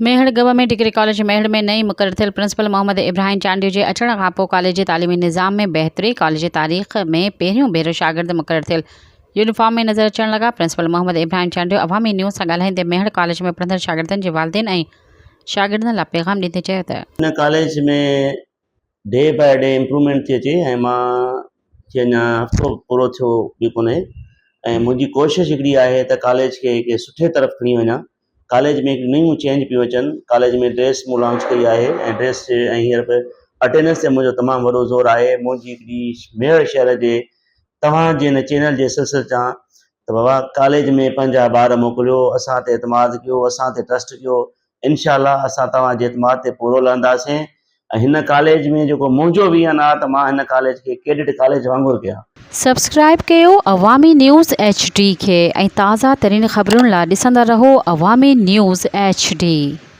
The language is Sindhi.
Mehar government degree college Mehar ۾ نئين مقرر ٿيل پرنسپل محمد ابراهيم چانڊيو جي اچڻ کانپوء ڪاليج جي تعليمي نظام ۾ بهتري، ڪاليج جي تاريخ ۾ پهريون ڀيرو شاگرد مقرر ٿيل يونيفارم ۾ نظر اچڻ لڳا، پرنسپل محمد ابراهيم چانڊيو عوامي نيوز سان ڳالهائيندي ميهڙ ڪاليج ۾ پڙهندڙ شاگردن جي والدين ۽ شاگردن لاء پيغام ڏيندي چيو ته. هن college ۾ day by day improvement ٿي اچي ۽ مان کي اڃا هفتو پورو ٿيو به ڪونهي ۽ منهنجي ڪوشش هڪڙي آهي ته ڪاليج کي هڪ سٺي طرف کڻي وڃان ڪاليج ۾ هڪ نيون چينج پيون اچن ڪاليج ۾ ڊريس مون لانچ ڪئي آهي ۽ ڊريس ۽ هينئر به اٽينڊنس تي منهنجو تمام وڏو زور آهي منهنجي هڪڙي ميهڙ شهر جي توهان جي هن چينل جي سلسلي تان ته بابا ڪاليج ۾ پنهنجا ٻار موڪليو اسان تي اعتماد ڪيو اسان تي ٽرسٽ ڪيو انشاء الله اسان توهان جي اعتماد تي پورو لهنداسين ۽ هن ڪاليج ۾ جيڪو منهنجو ويهن آ ته مان هن ڪاليج کي ڪيڊٽ ڪاليج وانگر ڪيان. سبسڪرائيب ڪيو عوامي نيوز ايڇ ڊي کي ۽ تازه ترين خبرن لا ڏسندا رهو عوامي نيوز ايڇ ڊي.